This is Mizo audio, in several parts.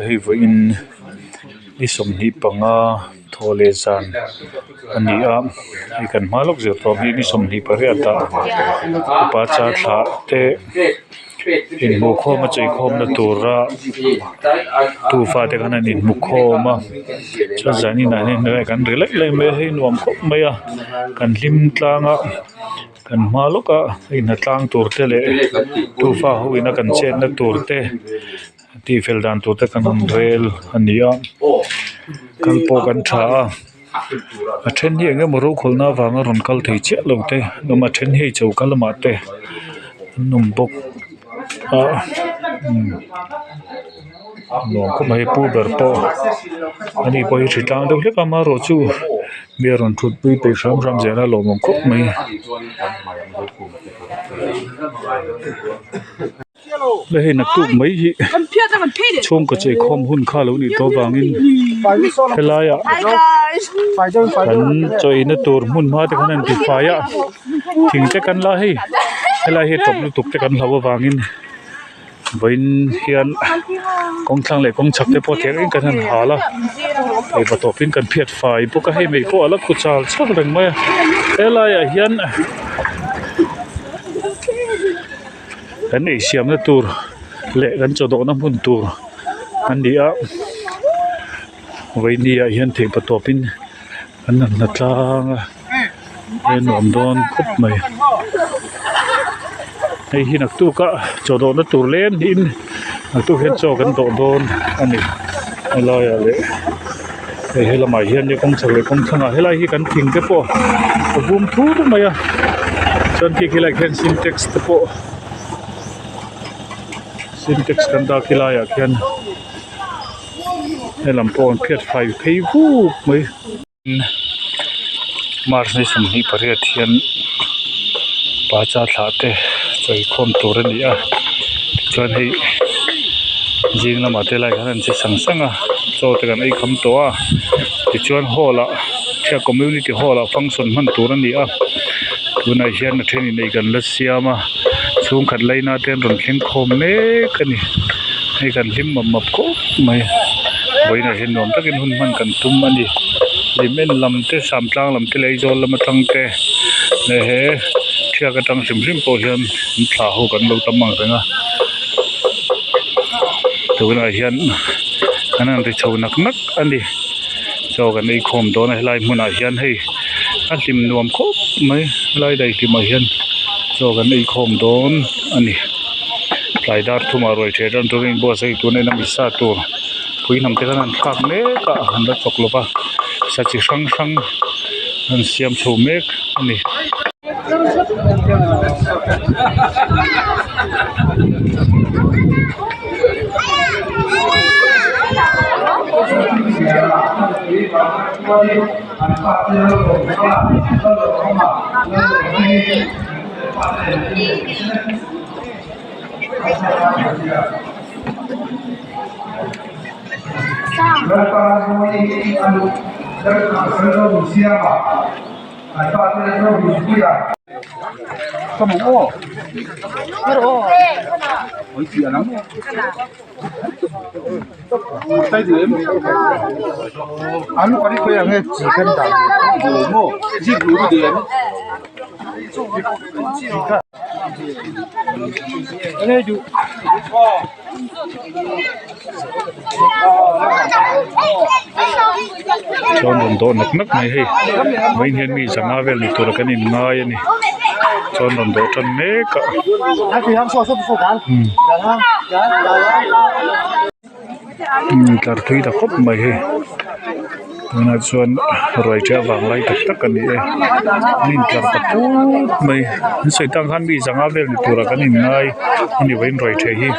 Hei vawiin ni 25 thawh leh zan a ni a hei kan hma lawk zir tawh hi ni 28 ah upa cha thlah te inhmuh khawm a chei khawm na tura tufa te khan an inhmu khawm a chuan zanin ah hian helai kan ri laih laih mai a hei nuam khawp mai a kan hlim tlang a kan hma lawk a hei hnatlang tur te leh tufa ho in a kan chetna tur te. Tih fel dan tur te kan rawn rel a ni a kal pawh kan tha a a then hi eng emaw rokhawlhna avanga rawn kal thei chiah lo te an awm a a then hi hei choka lamah te an awm bawk a umm nuam khawp mai pu ber pawh ani pawh hi hritlang deuh hlek a amaherawhchu mi a rawn thut pui peih hram hram zel a lawmawm khawp mai. Hei naktuk mai hi chhungkaw chei khawm hun kha lo nih tawh avangin helaiah kan chawina tur hmun hma te khan an ti fai a thing te kan la a hei helai hi tawp lutuk te kan hlauh avangin vawiin hian kawng thlang leh kawng chhak te pawh ther in kan han hal a eiva tawpin kan phiat fai bawk a hei mei pawh a la khu chal chal reng mai a helaiah hian. Kan eisiamna tur leh kan chaw dawhna hmun tur a ni a vawiini ah hian theihpawh tawpin an han hna tlang a a nuam dawn khawp mai hei hi naktuk a chaw dawhna tur lem niin naktuk hian chaw kan dawh dawn a ni helaiah leh hei helamah hian kawng chhak leh kawng thlangah helai hi kan thing te pawh a vum thur mai a chuan khi khilaiah khian sintex te pawh sintex kan dah khilaiah khian helam pawh an phiat fai phei vuk mai. March ni 28 hian pacha thlah te chawi khawm tur a ni a tichuan hei zing lamah te lai khan an che sang sang a chaw te kan ei kham tawh a tichuan hall ah Ṭhiah community hall ah function hman tur a ni a tunah hian a thenin ei kan la siam a chhungkhat laina te an rawn thleng khawm mek a ni hei kan hlim map map khawp mai vawiinah hian nuam takin hun hman kan tum a ni hlim en lam te samtlang lam te leh Aizawl lam atang te leh he Ṭhiak atang hrim hrim pawh hian an thlah ho kan lo tam ang reng a tunah hian an han ri chho nak nak a ni. Chaw kan ei khawm dawn a helai hmunah hian hei a hlim nuam khawp mai helai daihlimah hian chaw kan ei khawm dawn a ni tlai dar thumah ruai ṭheh ṭan turin buatsaih tun a inang sa tur pui hnam te khan an thlak mek a an la chawk lova sa chi hrang hrang an siam chho mek a ni. Chuan rawn dawh nak nak mai hei vawiin hian mi zanga vel ni tura kan in ngai a ni chuan rawn dawh tan mek a umm tlar thui ta khawp mai hei tunah chuan ruai ṭhiah vang lai tak tak a ni e an intlar ta put mai an sawi tak ang khan mi zanga vel ni tura kan in ngai a ni vawiin ruai ṭhiah hi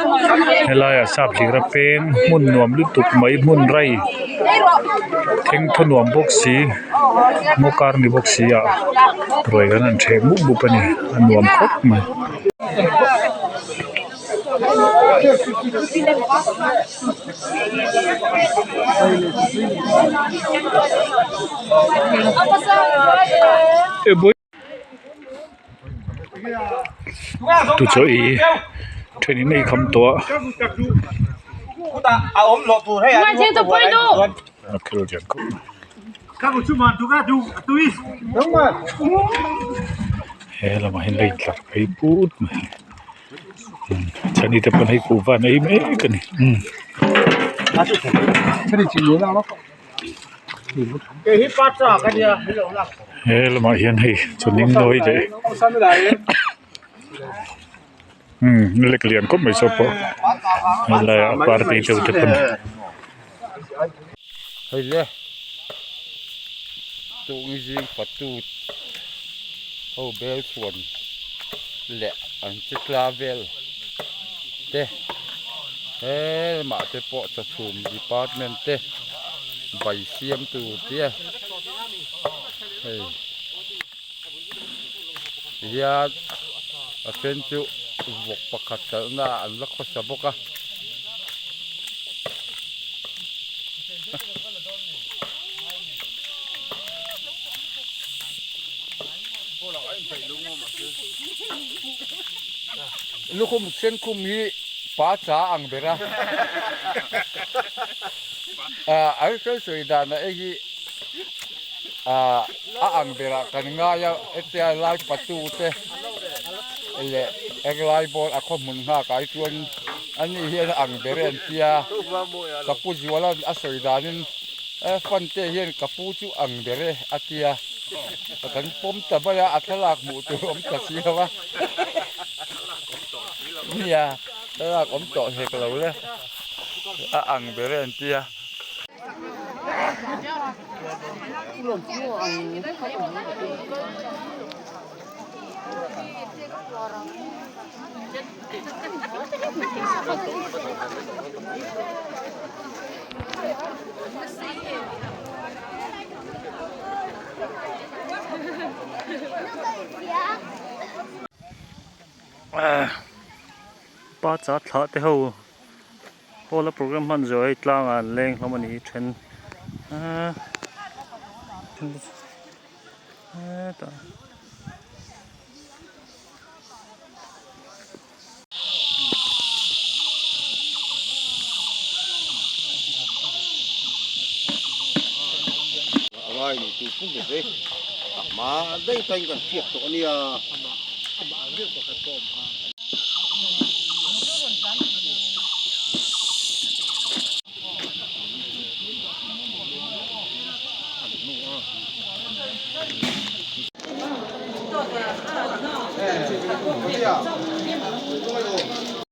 helaiah sap hlira peng hmun nuam lutuk mai hmun rai theng thaw nuam bawk si ngaw kar ni bawk si ah ruai kan han ṭheh mup mup a ni a nuam khawp mai. Tu chaw ei thenin ei kham tawh a. A khel lian khawp mai. He lamah hian lei tlar phei put mai chhani te pawn hei kuhva an ei mek a ni. He lamah hian hei chuanin nawi leh umm lek lian khawp mai saw pawh helaiah party deuh te pawn. Hei le tungzing patu ho bel chhuan leh an che tla vel te he lamah te pawh chawchhum department te bai siam tur te hei tihian a then chu vawk pakhat kalhna ah an la khawsa bawk a. Lukhum sen khum hi pa cha ang ber a an sawi sawi dan ah hei hi a ang ber ah kan ngai a hetia lai patu te leh englai bawr a khaw hmun nghak ah hi chuan ani hian a ang ber e an tia ka pu zuala a sawi danin fante hian ka pu chu ang ber e a tia. Kan pawm ta mai a, a thlalak hmuh tur awm ta si lo a. Nia, thlalak awm tawh hek lo le. A ang ber e an tia. Pa cha thlah te ho hall a program hman zawh hei tlangah an leng hlawm a ni hi then ahh hetah.